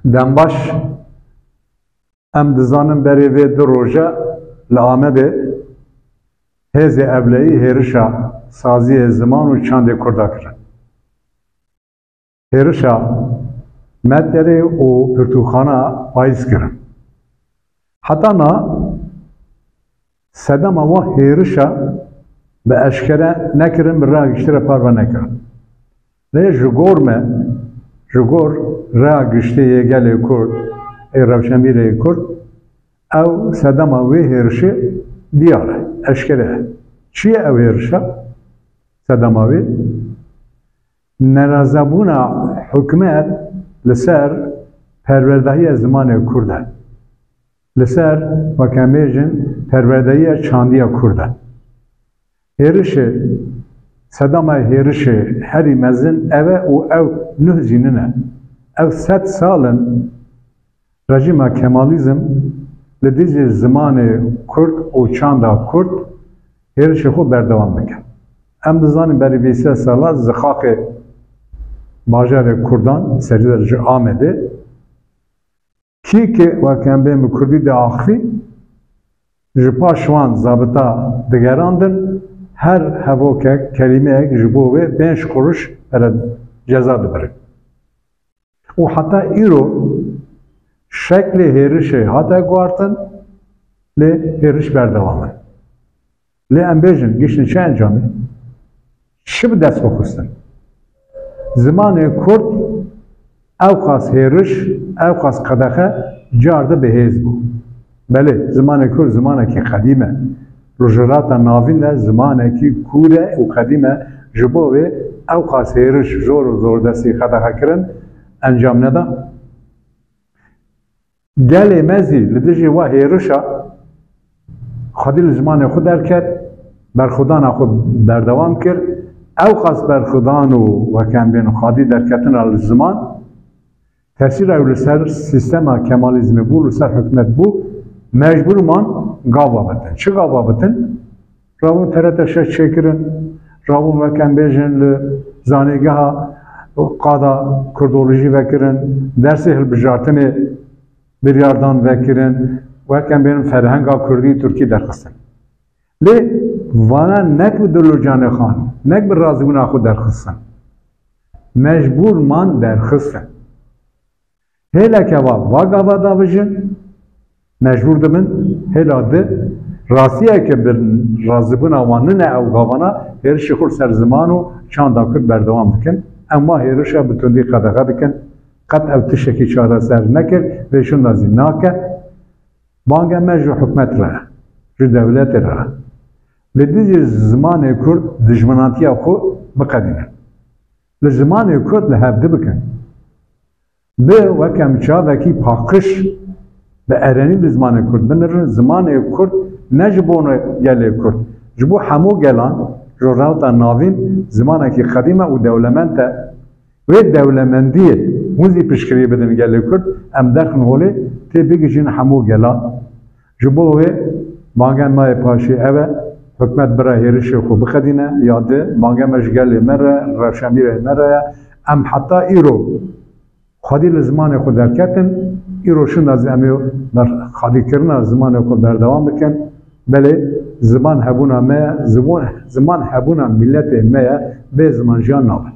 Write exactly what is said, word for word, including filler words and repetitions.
Dembaş, em dizanin berê vê du roje li Amedê hêzê ewleyî hêrişa saziyê ziman û çandê Kurda kirin. Hêrişa Metlerê û pirtûkxana payîz kirin. Heta na sedema wa hêrişa bi eşkere nekirin, bi raya giştî re parve nekirin. Lê ji gor me, ji gor raya giştî yê gelê Kurd, ê rewşenbîrê Kurd, ew sedema wê hêrişê diyar e, eşkere ye. Çi ye ew hêrişa? Sedema wê nerazebûna hikûmet li ser perwerdehiya zimanê Kurd e. Li ser, weke em bêjin, perwerdehiya çandiya Kurd e. Hêrişê, sedema hêrişê herî mezin ev e û ew nuh jî nine. Ew sed sal in rejîma Kemalîzm li dijî zimanê Kurd û çanda Kurd hêrişê xwe berdewam dike. Em dizanin berî vê sê sala zixaxê bajarê Kurdan, serî de ji Amedê, kî ki weke em bêjin bi Kurdî diaxivî, ji paş wan zabita digerandin, her hevokek, kelîmeyek ji bo wê pênc quruş pere ceza dibirin. Û heta îro şeklê hêrişê hate guhartin, lê hêriş berdewam in. Lê em bêjin, giştin çi encamê? Çi bi dest xwe xistin? Zimanê Kurd ewqas hêriş, ewqas qedexe cardi bi hêz bû. Belê, zimanê Kurd zimanekî qedîm e. Rojhilata Navîn de zimanekî kûr e û qedîm e. Ji bo wê ewqas hêriş, zor û zordestî, qedexekirin encam neda. Gelê me zî li dijî wa hêrişa xwedî li zimanê xwe derket, berxwedana xwe berdewam kir. Ewqas berxwedan û, weke em bêjin, xwedî derketina li ziman tesîra wî li ser sîstema Kemalîzmê bû, li ser hikûmet bû, mecbûr man gava bitin. Çi gava bitin? Rabûn T R T şeş çêkirin, rabûn, weke em bêjin, li zanîngeha qada kurdolojî vekirin, dersê hilbijartinê biryardan vekirin, weke em bêjin, ferhenga kurdî, tirkî derxistin. Lê vana nek bi dil û canê xwe, nek bi razîbûna xwe derxistin. Mecbûr man derxistin. Hêleke va, va gava davijin, mecbûr dibin, hêla di, rastiyeke bi razîbûna wan nine ew gavana, hêrişê xwe li ser ziman û çanda Kurd berdewam dikin. Em va hêrişa bi tundî qedexe dikin. Qet ew tiştekî çareser nekir, vê şûnda zî nake. Banga me ji hikûmet re, ji dewletê re, li dijî zimanê Kurd dijminatiya xwe biqedînin. Li zimanê Kurd li hevdi bikin. Bi weke em çavekî paqij bi erenî li zimanê Kurd binirin, zimanê Kurd ne ji bo gelê Kurd, ji bo hemû gelan, ji Rojhilata Navîn zimanekî qedîm e û dewlemend e. Wê dewlemendiyê hûn zî piştgirî bidin gelê Kurd, em derxin holê tê bigihîjin hemû gelan. Ji bo wê banga me yê paşî ev e, hikûmet bira hêrişê xwe biqedîne, ya di, banga me ji gelê me re, rewşenbîrê me re ye. Em heta îro xwedî li zimanê xwe derketin, îro şûnda zî em ê ber-, xwedîkirina zimanê xwe berdewam bikin. Belê ziman hebûna me ye, zibon-, ziman hebûna miletê me ye, bê ziman jiyan nabe.